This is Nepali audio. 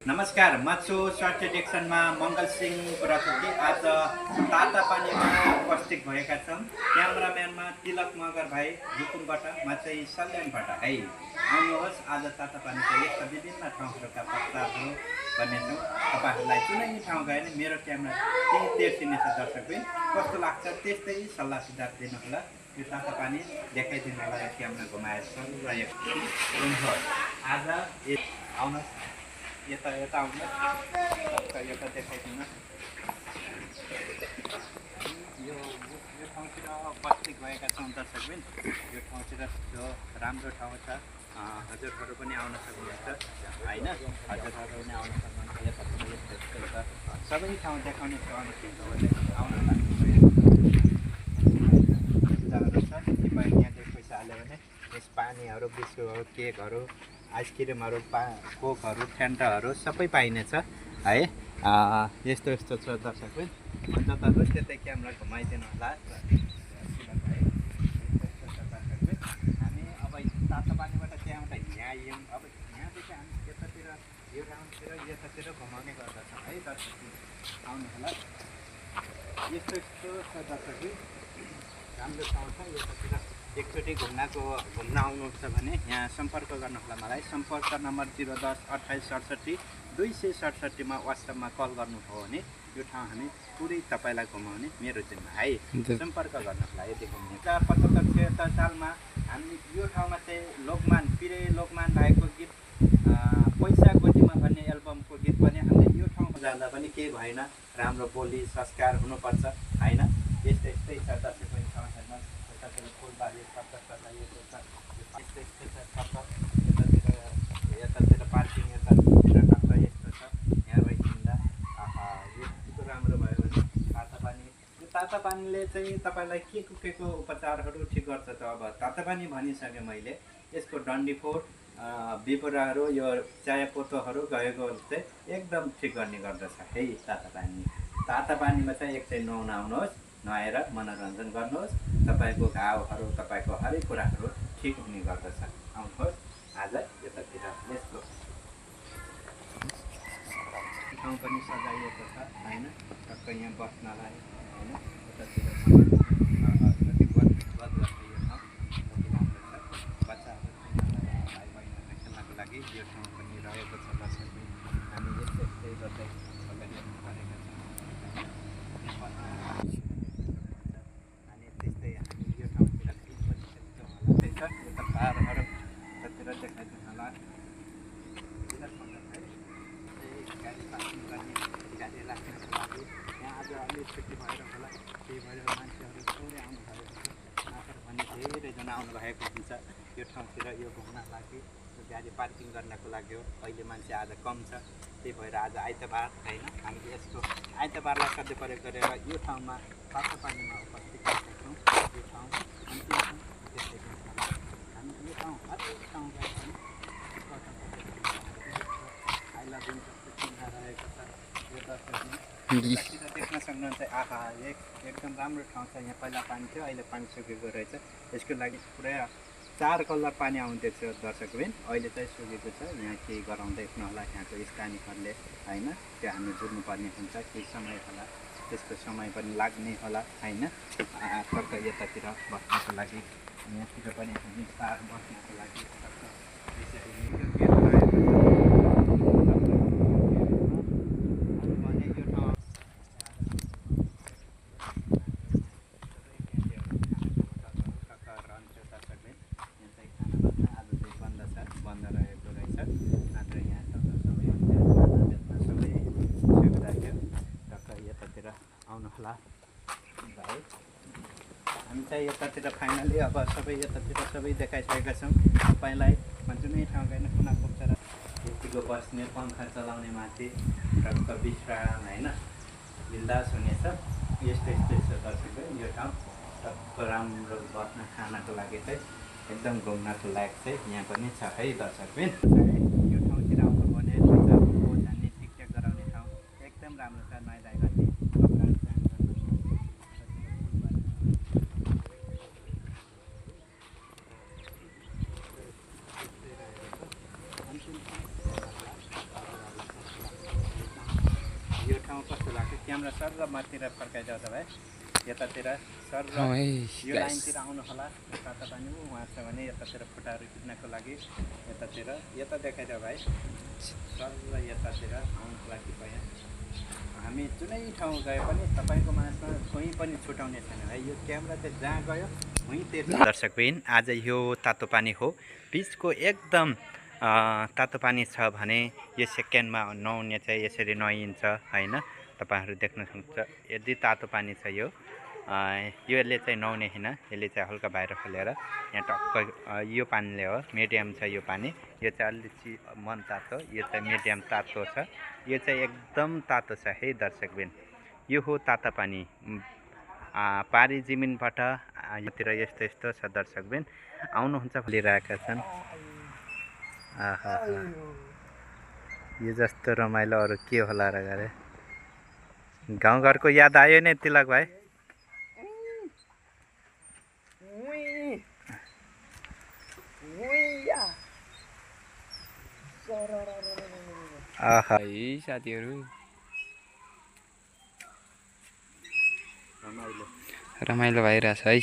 नमस्कार, म छु सर्ट डिक्सनमा मङ्गल सिंह पुराथोकी। आज ताता पानीमा उपस्थित भएका छौँ। क्यामराम्यानमा तिलक मगर भाइ रुकुमबाट, म चाहिँ सल्यानबाट है। आउनुहोस्, आज ताता पानीको यस्ता विभिन्न ठाउँहरूका प्रचारहरू गर्नेछौँ। तपाईँहरूलाई कुनै ठाउँ गयो भने मेरो क्यामेरा त्यही तेर्सिनेछ दर्शकबिन। कस्तो लाग्छ त्यस्तै सल्लाह सुझाव दिनुहोला। यो ताता पानी देखाइदिनु होला, यो क्यामेरा घुमाएर चलिरहेको आज आउनुहोस्, यता आउनुहोस्, यता देखाइदिनु। यो ठाउँतिर उपस्थित भएका छौँ दर्शकबिन। यो ठाउँतिर जो राम्रो ठाउँ छ, हजुरहरू पनि आउन सक्नुहुन्छ होइन, हजुरहरू पनि आउन सक्नुहुन्छ। यतातिर यस्तो छ, सबै ठाउँ देखाउने छु। आउनु जग्गाहरू छ, तपाईँ यहाँदेखि पैसा हाल्यो भने यस पानीहरू, बिस्कुटहरू, केकहरू, आइसक्रिमहरू, कोकहरू, फ्यान्टाहरू सबै पाइनेछ है। यस्तो यस्तो छ दर्शकबिन। जतानुहोस् त्यतै क्यामेरा घुमाइदिनु होला। हामी अब तातो पानीबाट त्यहाँबाट यहाँ आयौँ। अब यहाँदेखि हामी यतातिर यो राउन्डतिर यतातिर घुमाउने गर्दछौँ है दर्शकबिन। आउनु होला। यस्तो यस्तो छ दर्शकबिन, राम्रो ठाउँ छ। यतातिर एकचोटि घुम्न आउनुहुन्छ भने यहाँ सम्पर्क गर्नुहोला मलाई। सम्पर्क नम्बर 010 28 67 267 मा वाट्सएपमा कल गर्नुभयो भने यो ठाउँ हामी पुरै तपाईँलाई घुमाउने मेरो जिम्मा है। सम्पर्क गर्नुहोला यदि घुम्ने। 75 सालमा हामी यो ठाउँमा चाहिँ लोकमान पिरे लोकमान भाइको गीत पैसा गोजीमा भन्ने एल्बमको गीत पनि हामीले यो ठाउँमा जाँदा पनि केही भएन। राम्रो बोली संस्कार हुनुपर्छ होइन। यस्तै यस्तै छ दर्शकबिन। फुलबारी यतातिर पार्किङ, यतातिर टक्क यस्तो छ। यहाँ हिँड्दा यस्तो राम्रो भयो भने तातो पानी, यो तातो पानीले चाहिँ तपाईँलाई के को उपचारहरू ठिक गर्छ त। अब तातो पानी भनिसकेँ मैले। यसको डन्डीफोर, बिपुराहरू, यो चायापोतोहरू गएको चाहिँ एकदम ठिक गर्ने गर्दछ है तातो पानी। तातो पानीमा चाहिँ एकचोटि नुहाउन आउनुहोस्, नुहाएर मनोरञ्जन गर्नुहोस्। तपाईँको घाउहरू, तपाईँको हरेक कुराहरू ठिक हुने गर्दछ। आउनुहोस् आज यतातिर। यस्तो ठाउँ पनि सजाइएको छ होइन, टक्क यहाँ बस्नलाई होइन। यतातिर कति बद लाग्छ यो ठाउँ, कति राम्रो छ। बच्चाहरू भाइ बहिनीहरूलाई खेल्नको लागि यो ठाउँ पनि रहेको छ दर्शकबिन। हामी यस्तै यस्तै गर्दै अगाडि गरेका छौँ। यता पाहाडहरू यतातिर देखाइदिनु होला। गाडी पार्किङ गर्ने, गाडी राख्नको लागि यहाँ आज अलि छुट्टी भएर होला, त्यही भएर मान्छेहरू थोरै आउनु भएको छ। नत्र भने धेरैजना आउनुभएको हुन्छ यो ठाउँतिर यो घुम्न लागि। गाडी पार्किङ गर्नको लागि हो। अहिले मान्छे आज कम छ, त्यही भएर आज आइतबार होइन, हामीले यसको आइतबारलाई सदुपयोग गरेर यो ठाउँमा तातो पानीमा उपस्थित भएका छौँ। यो ठाउँ अन्तिम ठाउँ त्यस्तै पनि हामी यो ठाउँ हरेक ठाउँ गएका छौँ। आइलाबिन जस्तो चिन्ह रहेको छ यो दर्शकबिन। यतातिर देख्न सक्नुहुन्छ। आहा, एकदम राम्रो ठाउँ छ। यहाँ पहिला पानी थियो, अहिले पानी सुकेको रहेछ। यसको लागि पुरै 4 कलर पानी आउँदैछ दर्शकबिन। अहिले चाहिँ सुकेको छ। यहाँ केही गराउँदैन होला यहाँको स्थानीयहरूले होइन। त्यो हामी जुर्नुपर्ने हुन्छ, केही समय होला, त्यसको समय पनि लाग्ने होला होइन। टक्क यतातिर बस्नको लागि, यहाँतिर पनि हामी तार बस्नको लागि टक्क यसरी हामी चाहिँ यतातिर फाइनली अब सबै यतातिर सबै देखाइसकेका छौँ। तपाईँलाई जुनै ठाउँ गएन कुना पुग्छ र यतिको बस्ने, पङ्खा चलाउने माथि टक्क विश्राम होइन, बिन्दास हुनेछ। यस्तै यस्तै छ दर्शकबिन यो ठाउँ। टक्क राम्रो बस्न खानको लागि चाहिँ एकदम घुम्नको लायक चाहिँ यहाँ पनि छ है दर्शकबिन। यो ठाउँतिर आउनुभयो भने पैसाको बोझ हान्ने, टिकटक गराउने ठाउँ एकदम राम्रो छ। नुहाइधुवाइ गर्ने, कपडाहरू चेन्ज गर्ने, क्यामेरा सर र माथितिर फर्काइदियो त भाइ यतातिर सर र यो लाइनतिर आउनु होला तातो पानी उहाँ छ भने यतातिर खुट्टाहरू खिच्नको लागि यतातिर यता देखाइदियो भाइ सर र यतातिर आउनु होला कृपया हामी जुनै ठाउँ गए पनि तपाईँको माझमा कोही पनि छुटाउने छैन है यो क्यामेरा चाहिँ जहाँ गयो वहीँ त्यही दर्शकबिन आज यो तातो पानी हो बिचको एकदम तातो पानी छ भने यो सेकेन्डमा नुहाउने चाहिँ यसरी नुहाइन्छ होइन तपाईँहरू देख्न सक्नुहुन्छ यदि तातो पानी छ यसले चाहिँ नुहाउने होइन यसले चाहिँ हल्का बाहिर खोलेर यहाँ टक्क यो पानीले हो मिडियम छ यो पानी यो चाहिँ अलिकति मन तातो यो चाहिँ मिडियम तातो छ यो चाहिँ एकदम तातो छ है दर्शकबिन यो हो तातो पानी पारी जमिनबाट यतिर यस्तो यस्तो छ दर्शकबिन आउनुहुन्छ बोलिरहेका छन् आहा यो जस्तो रमाइलो अरू के होला र गरे गाउँघरको याद आयो नि तिलक भाइ आहा साथीहरू रमाइलो भइरहेछ है।